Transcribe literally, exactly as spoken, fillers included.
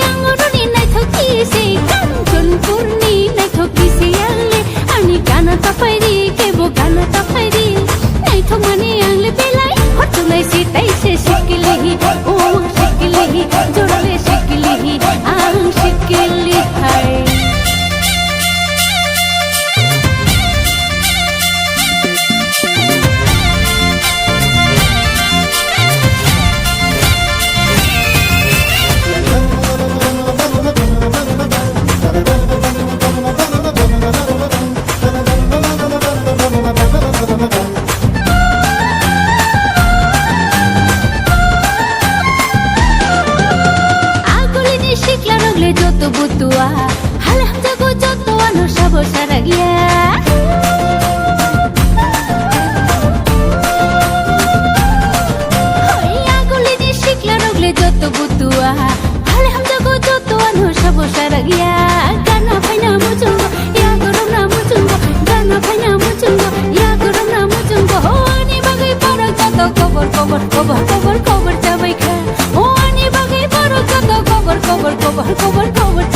Ang oroni naithok kisi, Kanchanpurni naithok kisi ang le. Ani gana tapai di, kebo gana tapai di. Naithok mani ang le belai, hor chulai si tai se sikili hi, o sikili hi, jorale sikili hi, ang sikili hai. Agulini siklarok le joto butua, hal hamjago joto ano sabo sarakya. Hoi agulini siklarok le joto butua, hal hamjago joto ano sabo sarakya. Gana phaina muchungo, yagorokna muchungo, gana phaina muchungo, yagorokna muchungo. Ho ani bagwi borok joto kobor, kobor, kobor, kobor, kobor chabai kha. Ho ani bagwi borok joto kobor, kobor, kobor, kobor, kobor